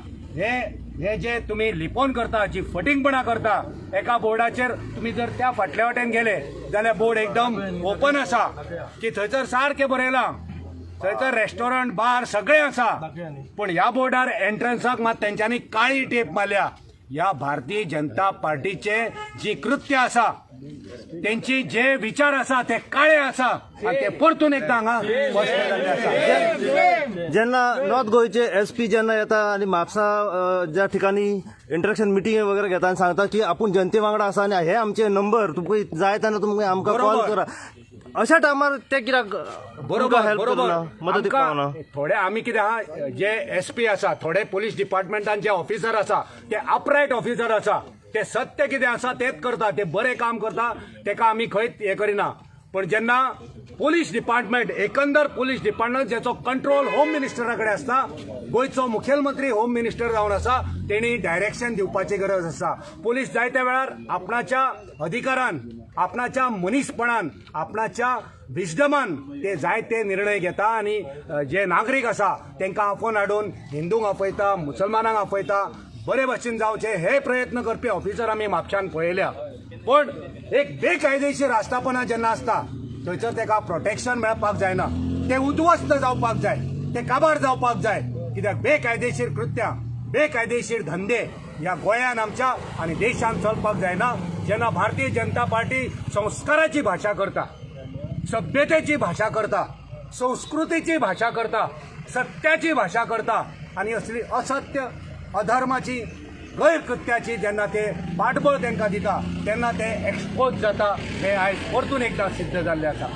हे जे तुमी लिपोवन करता, जी फटींगपणां करता, एका बोर्डाचेर तुमी जर त्या फाटल्या वाटेन गेले जाल्यार बोर्ड एकदम ओपन आसा की थंयसर सारकें बरयलां, थंयसर रेस्टॉरंट बार सगळें आसा, पूण ह्या बोर्डार एंट्रन्साक मात तेंच्यांनी काळी टेप मारल्या. ह्या भारतीय जनता पार्टीचे जी कृत्य आसा, तेंची जे विचार आसा ते काळे आसा आनी ते परतून एकदां हांगा स्पश्ट जाल्ले आसा. जेन्ना नॉर्थ गोंयचे एस पी जेन्ना येता आनी म्हापसा ज्या ठिकाणी इंटरेक्शन मिटींग वगैरे घेता आनी सांगता की आपूण जनते वांगडा आसा आनी हे आमचे नंबर तुमकां जाय तेन्ना तुमकां आमकां कॉल करा, अशा टायमार ते कित्याक बरोबर हेल्प बरोबर करना, मदतीक पावना? आमकां थोडे आमी कितें आहा, जे एस पी आसा, थोडे पुलीस डिपार्टमेंटान जे ऑफिसर आसा ते अपरायट ऑफिसर आसा, ते सत्य कितें आसा तेच करता, ते बरें काम करता, तेका आमी खंयच हें करिना. पण जेन्ना पुलीस डिपार्टमेंट, एकंदर पुलीस डिपार्टमेंट ज्याचो कंट्रोल होम मिनिस्टरा कडेन आसता, गोंयचो मुखेलमंत्री होम मिनिस्टर जावन आसा, तेणी डायरेक्शन दिवपाची गरज आसा. पुलीस जायत्या वेळार आपणाच्या अधिकारान, आपणाच्या मनीसपणान, आपणाच्या विजडमान ते जायते निर्णय घेता आनी जे नागरीक आसा तांकां आफोवन हाडून हिंदूंक आपयता, मुसलमानांक आपयता, बरे भशेन जावचे हे प्रयत्न करपी ऑफिसर आमी म्हापशान पळयल्या. पण एक बेकायदेशीर आस्थापना जेन्ना आसता थंयसर ताका प्रोटेक्शन मेळपाक जायना, ते उद्ध्वस्त जावपाक जाय, ते काबार जावपाक जाय. कित्याक बेकायदेशीर कृत्यां, बेकायदेशीर धंदे ह्या गोंयान आमच्या आनी देशान चलपाक जायना. जेन्ना भारतीय जनता पार्टी संस्काराची भाशा करता, सभ्यतेची भाशा करता, संस्कृतीची भाशा करता, सत्याची भाशा करता आनी असली असत्य अधर्माची गैरकृत्याची जेन्ना ते पाठबळ तांकां दिता तेन्ना ते एक्सपोज जाता. हें आयज परतून एकदां सिद्ध जाल्लें आसा.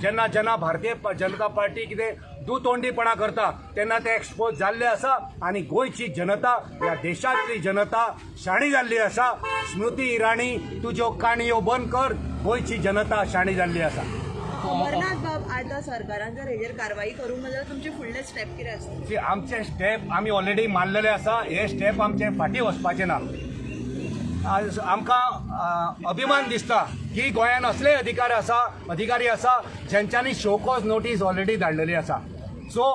जेन्ना जेन्ना भारतीय जनता पार्टी कितें दुतोंडीपणा करता तेन्ना ते एक्सपोज जाल्ले आसा आनी गोंयची जनता, ह्या देशांतली जनता शाणी जाल्ली आसा. स्मृती इराणी, तुज्यो काणयो बंद कर, गोंयची जनता शाणी जाल्ली आसा. अमरनाथ बाब, आता सरकारान जर हेजेर कारवाई करूंक ना जाल्यार तुमचे फुडले स्टेप कितें आसतले? की आमचे स्टेप आमी ऑलरेडी मारलेले आसा. हे स्टेप आमचे फाटीं वचपाचे ना. आज आमकां अभिमान दिसता की गोंयान असले अधिकारी आसा ज्यांच्यांनी शोकॉज नोटीस ऑलरेडी धाडलेली आसा. सो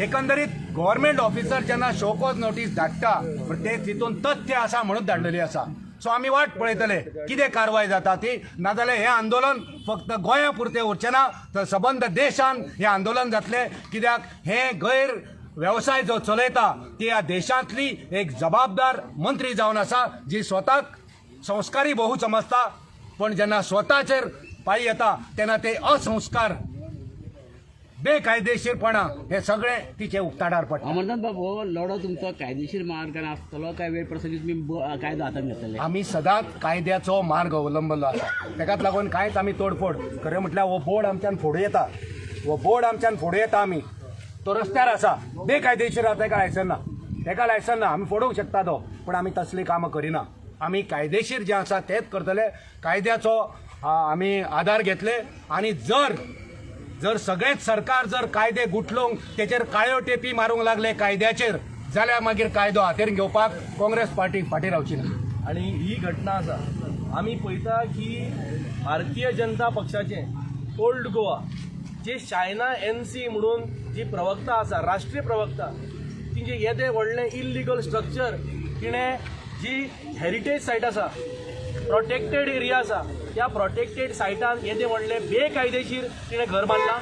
एकंदरीत गव्हर्मेंट ऑफिसर जेन्ना शोकॉज नोटीस धाडटा ते तितून तथ्य आसा म्हणून धाडलेली आसा. सो आमी वाट पळयतले कितें कारवाय जाता ती. नाजाल्यार हें आंदोलन फक्त गोंया पुरतें उरचें ना तर सबंद देशान हें आंदोलन जातलें. कित्याक हें गैर वेवसाय जो चलयता ती ह्या देशांतली एक जबाबदार मंत्री जावन आसा, जी स्वताक संस्कारी बहु समजता, पण जेन्ना स्वताचेर पांय येता तेन्ना ते असंस्कार, बेकायदेशीरपणा हे सगळें तिचे उक्ताडार पडटा. अमरनाथ बाब, हो लढो तुमचो कायदेशीर मार्गान आसतलो काय वेळ प्रसंगी तुमी कायदो हातांत घेतले? आमी सदांच कायद्याचो मार्ग अवलंबलो आसा. ताकाच लागून कांयच आमी तोडफोड, खरें म्हटल्यार हो बोर्ड आमच्यान फोडूं येता, हो बोर्ड आमच्यान फोडूं येता. आमी तो रस्त्यार आसा, बेकायदेशीर आसा, ताका लायसन ना, ताका लायसन ना, आमी फोडूंक शकता तो, पूण आमी तसलीं कामां करिना. आमी कायदेशीर जें आसा तेंच करतले. कायद्याचो आमी आदार घेतले आनी जर जर सगळेच सरकार जर कायदे गुटलोवंक तेचेर काळ्यो टेपी मारूंक लागले कायद्याचेर, जाल्यार मागीर कायदो हातीर घेवपाक काँग्रेस पार्टी फाटीं रावची ना. आनी ही घटना आसा, आमी पळयता की भारतीय जनता पक्षाचें ओल्ड गोवा जे शायना एन सी म्हणून जी प्रवक्ता आसा, राष्ट्रीय प्रवक्ता, तिजें येदें व्हडलें इल्लिगल स्ट्रक्चर तिणें जी हेरिटेज सायट आसा, प्रोटेक्टेड एरिया आसा, त्या प्रोटेक्टेड सायटान येदें व्हडलें बेकायदेशीर तिणें घर बांदलां.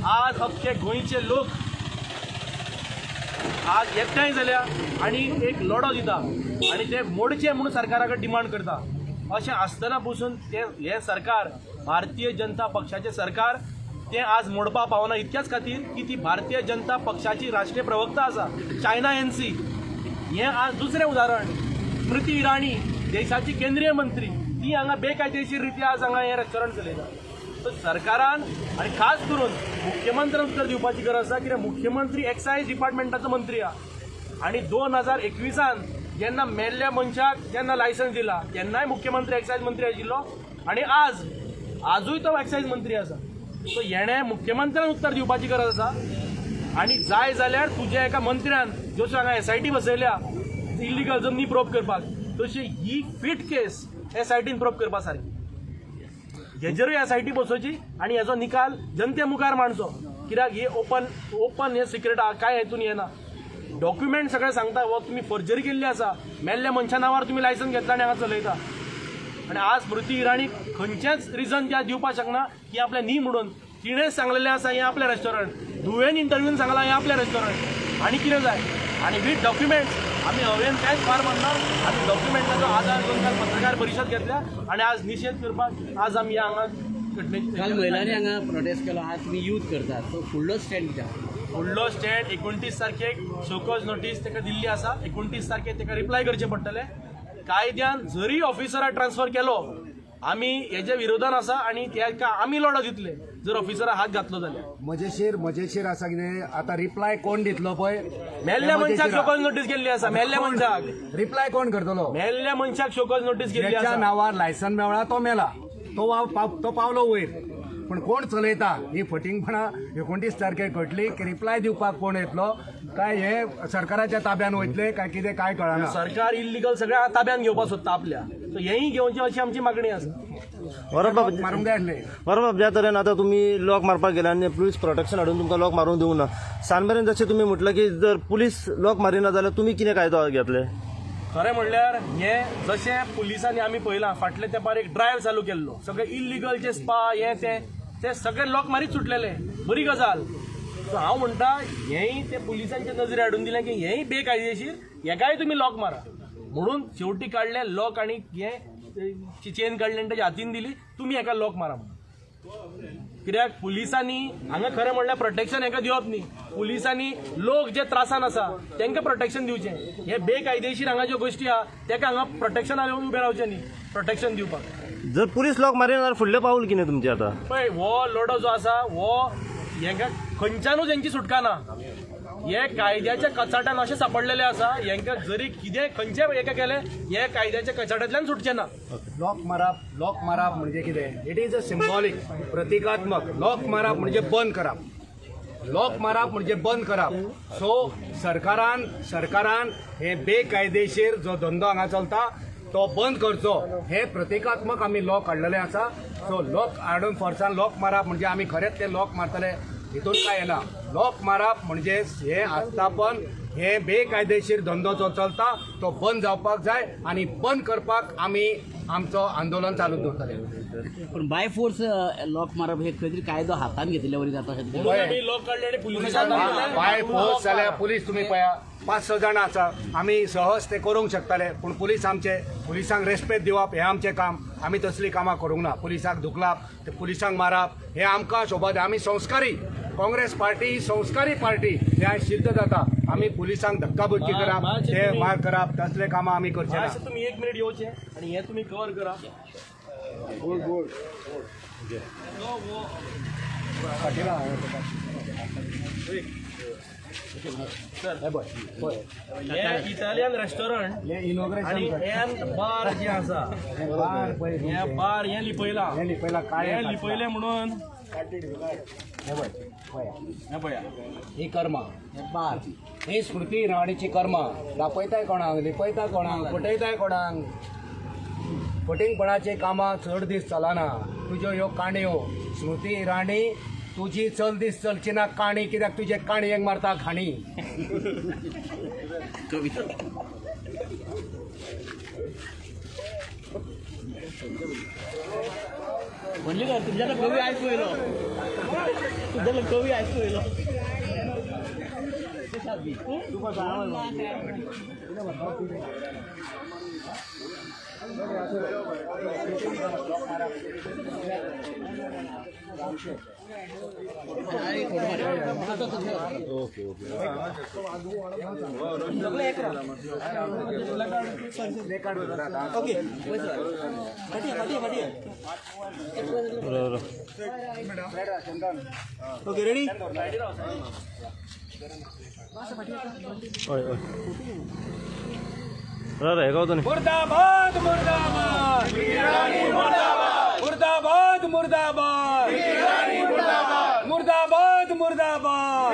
आज अख्खे गोंयचे लोक आज एकठांय जाल्या आनी एक लढो दिता आनी ते मोडचे म्हणून सरकारा कडेन डिमांड करता. अशें आसतना पसून ते हें सरकार, भारतीय जनता पक्षाचें सरकार, तें आज मोडपा पावना इतक्याच खातीर की ती भारतीय जनता पक्षाची राष्ट्रीय प्रवक्ता आसा, चायना एन सी. हें आज दुसरें उदाहरण. स्मृती इराणी देशाची केंद्रीय मंत्री, ती हांगा बेकायदेशीर रित्या आज हांगा हें रेस्टॉरंट चलयता. सो सरकारान आनी खास करून मुख्यमंत्र्यान उत्तर दिवपाची गरज आसा, कित्याक मुख्यमंत्री एक्सायज डिपार्टमेंटाचो मंत्री आहा आनी 2021 जेन्ना मेल्ल्या मनशाक जेन्ना लायसन्स दिला तेन्नाय मुख्यमंत्री एक्सायज मंत्री आशिल्लो आनी आज आजूय तो एक्सायज मंत्री आसा. सो हेणें मुख्यमंत्र्यान उत्तर दिवपाची गरज आसा आनी जाय जाल्यार तुज्या एका मंत्र्यान जश्यो हांगा एसआयटी बसयल्या इल्लिगल जमनी प्रोब करपाक, तशी ही फिट केस एसआयटीन प्रोब करपा सारकी, हेजेरूय एसआयटी बसोवची आनी हेजो निकाल जनते मुखार मांडचो. कित्याक ही ओपन ओपन हे सिक्रेट आहा, कांय हेतून येना. डॉक्युमेंट सगळें सांगता हो तुमी फॉर्जरी केल्ली आसा, मेल्ल्या मनशा नांवार तुमी लायसन्स घेतला आनी हांगा चलयता. आनी आज स्मृती इराणी खंयचेंच रिजन त्या दिवपाक शकना की आपलें न्ही म्हणून. तिणें सांगलेलें आसा हें आपलें रेस्टॉरंट, धुवेन इंटरव्यून सांगलां हें आपलें रेस्टॉरंट, आनी कितें जाय? आनी वीथ डॉक्युमेंट्स आमी हवेन कांयच फार मारना. आमी डॉक्युमेंटाचो आदार घेवन काल पत्रकार परिशद घेतल्या आनी आज निशेध करपाक आज आमी ह्या हांगा घटनेची. काल महिलांनी हांगा प्रोटेस्ट केलो, आज तुमी यूथ करतात, सो फुडलो स्टँड कितें आसा? फुडलो स्टँड 29 तारखेक शोकॉज नोटीस ताका दिल्ली आसा. 29 तारखेक ताका रिप्लाय करचें पडटलें. कायद्यान जरी ऑफिसराक ट्रान्सफर केलो, आमी हेज्या विरोधान आसा आनी ताका आमी लढो दितले जर ऑफिसरा हात घातलो जाल्यार. मजेशीर मजेशीर आसा कितें आतां रिप्लाय कोण दितलो पळय? मेल्ल्या मनशाक शोकॉज नोटीस केल्ली आसा, मेल्ल्या मनशाक रिप्लाय कोण करतलो? मेल्ल्या मनशाक शोकॉज नोटीस केल्ली ज्याच्या आसा. नावार लायसन मेळ्ळा तो मेला, तो पावलो वयर, पण कोण चलयता ही फटींगपणां 29 तारखेर कळटली की रिप्लाय दिवपाक कोण येतलो, काय हे सरकाराच्या ताब्यान वयतले काय कितें काय कळना. सरकार इल्लिगल सगळ्या ताब्यान घेवपाक सोदता आपल्या, सो हेंय घेवचें अशी आमची मागणी आसा. बरोबर. मारूंक जाय आसलें. बरोबर. ज्या तरेन आतां तुमी लॉक मारपाक गेले आनी पुलीस प्रोटेक्शन हाडून तुमकां लॉक मारूंक दिवंक ना, सांज मेरेन जशें तुमी म्हटलें की जर पुलीस लॉक मारिना जाल्यार तुमी कितें कायदो घेतले? खरें म्हणल्यार हें जशें पुलिसांनी आमी पळयलां फाटले तेंपार एक ड्रायव्ह चालू केल्लो, सगळे इल्लिगल जे स्पा हें तें ते सगळे लॉक मारीत सुटलेले, बरी गजाल. सो हांव म्हणटा हेंय ते पुलिसांचे नजरे हाडून दिलें की हेंय बेकायदेशीर, हेकाय तुमी लॉक मारा म्हणून शेवटी काडलें लॉक आनी हें चेन काडलें आनी ताच्या हातीन दिली, तुमी हेका लॉक मारा म्हणून. कित्याक पुलिसांनी हांगा खरें म्हणल्यार प्रोटेक्शन हेंकां दिवप न्ही. पुलिसांनी लोक जे त्रासान आसा तांकां प्रोटेक्शन दिवचें. हे बेकायदेशीर हांगा ज्यो गोश्टी आहा तेका हांगा प्रोटेक्शन येवन उबें रावचें न्ही प्रोटेक्शन दिवपाक. जर पुलीस लॉक मारिना जाल्यार फुडलें पावल कितें तुमचें आतां? पळय हो लढो जो आसा हो हेंकां खंयच्यानूच हेंची सुटका ना. हे कायद्याच्या कचाट्यान अशें सापडलेले आसा, हेंकां जरी कितें खंयचें हेका केलें हे कायद्याच्या कचाट्यांतल्यान सुटचें ना. लॉक मारप, लॉक मारप म्हणजे कितें? It is a symbolic, प्रतिकात्मक. लॉक मारप म्हणजे बंद करप, लॉक मारप म्हणजे बंद करप. सो सरकारान हे बेकायदेशीर जो धंदो हांगा चलता तो बंद करचो हे प्रतिकात्मक आमी लॉक काडलेले आसा. सो लॉक हाडून फोर्सान लॉक मारप म्हणजे आमी खरेंच ते लॉक मारतले हितून काय येना. लॉक मारप म्हणजे हे आस्थापन, हे बेकायदेशीर धंदो जो चलता तो बंद जावपाक जाय आनी बंद करपाक आमी आमचो आंदोलन चालू दवरतले. पण बाय फोर्स लॉक मारप हे खंय तरी कायदो हातान घेतिल्ले वरी जाता. लॉक काडले आनी पुलिसांनी बाय फोर्स जाल्यार पुलीस तुमी पळया 5-6 जाणां आसा, आमी सहज ते करूंक शकताले, पूण पुलीस आमचे, पुलिसांक रेस्पेद दिवप हें आमचें काम. आमी तसलीं कामां करूंक ना. पुलिसांक धुकलप, ते पुलिसांक मारप हें आमकां शोभा. आमी संस्कारी, काँग्रेस पार्टी संस्कारी पार्टी हें सिद्ध जाता. आमी पुलिसांक धक्काबुक्की करप, ते मार करप, तसले कामां आमी करचे ना. तुमी 1 मिनिट येवचे आनी हें तुमी कवर करा. हे इटालियन रेस्टॉरंट आनी हें बार जें आसा, हें बार हें लिपयलां, हें लिपयलें म्हणून हें पळया ही कर्मा बार, ही स्मृती इराणीची कर्मा. दापयताय कोणाक, लिपयता कोणाक, फटयताय कोणाक. फटींगपणाची कामां चड दीस चलना. तुज्यो ह्यो काणयो स्मृती इराणी तुजी चल दीस चलची ना काणी, कित्याक तुजे काणयेक मारता घाणी. म्हणले का तुमच्याकडे कवी ऐकू येलो, तुमच्याकडे कवी ऐकू येलो. ओके रेडी हय हय मुर्दाबाद मुर्दाबाद मुर्दाबाद मुर्दाबाद मुर्दाबाद मुर्दाबाद.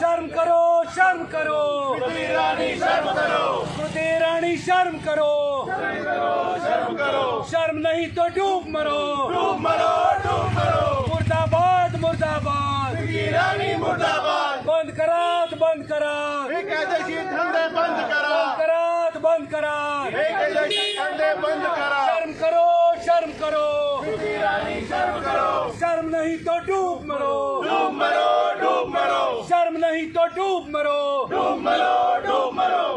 शर्म करो, शर्म करो स्मृति ईरानी, शर्म करो, शर्म नहीं तो डूब मरो, डूब मरो, डूब मरो. मुर्दाबाद मुर्दाबाद मुर्दाबाद. बंद करात, बंद करात, बेकायदेशीर धंदे बंद करा, करात, बंद करात. बेकायदेशीर धंदे बंद करा. शर्म करो, शर्म करो शर्म करो, शर्म नहीं तो डूब मरो, डूब मरो, डूब मरो. शर्म नहीं तो डूब मरो, डूब मरो, डूब मरो.